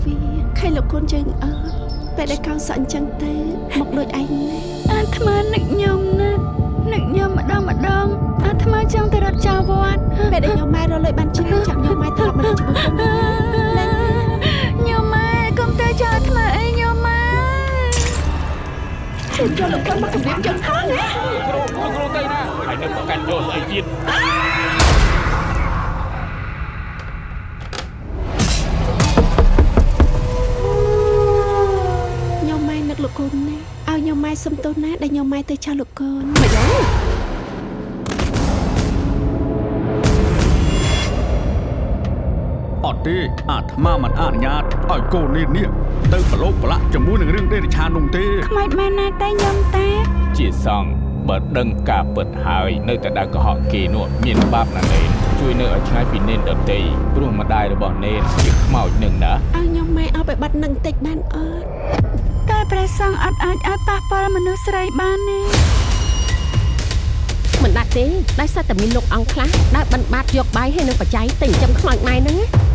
វាខៃលោកកូនយើងអើពេលដែលកោសក់អញ្ចឹងទៅមកដូចឯងណា អាត្មានឹកញោមណាស់នឹកញោមម្ដងម្ដងអាត្មាចង់ទៅរត់ចោលវត្ត ពេលដែលញោមម៉ែរកលុយបានច្រើនចាំញោមម៉ែត្រឡប់មកនៅជាមួយកូនវិញណា ញោមម៉ែកុំទៅចោលអាត្មាអីញោមម៉ែ ចូលលោកកូនមកសម្រាប់យើងផងណា គ្រូគ្រូទៅណាហើយនៅប្រកាន់យកស្អីទៀត ញោមម៉ែនឹកលោកកូនណាឲ្យញោមម៉ែសុំទោសណាដែលញោមម៉ែទៅចោលលោកកូន មិនយ៉ាង អត់ទេអាត្មាមិនអនុញ្ញាតឲ្យកូននេះនេះទៅប្រឡូកប្រឡាក់ជាមួយនឹងរឿងដេរឆាននោះទេ ខ្មោចមែនណាតែញោមតា ជាសង្ឃបើដឹងការពិតហើយនៅតែដើរកុហកគេនោះមានបាបណាស់នេនជួយនៅឲ្យឆ្ងាយពីនេនដតីព្រោះម្ដាយរបស់នេនជាខ្មោចនឹងណា ឲ្យញោមម៉ែឲ្យไปបាត់នឹងតិចបានអត់ តែព្រះសង្ឃអត់អាចឲ្យប៉ះពាល់មនុស្សស្រីបានទេ មិនដាច់ទេដោយសារតែមានលោកអង្គខ្លះដើរបិណ្ឌបាតយកបាយហើយនឹងបច្ច័យទៅចិញ្ចឹមខ្មោចម៉ែហ្នឹងណា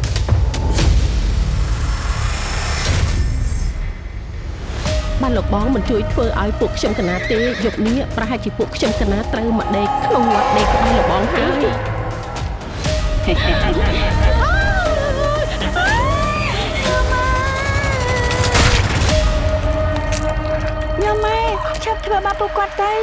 បានលោកបងមិនជួយធ្វើឲ្យពួកខ្ញុំកណាទេយប់នេះប្រហែលជាពួកខ្ញុំកណាត្រូវមកដេកក្នុងវត្តដេកក្បែរលោកបងហើយ ញោមម៉ែឆាប់ធ្វើបាបពួកគាត់ទៅ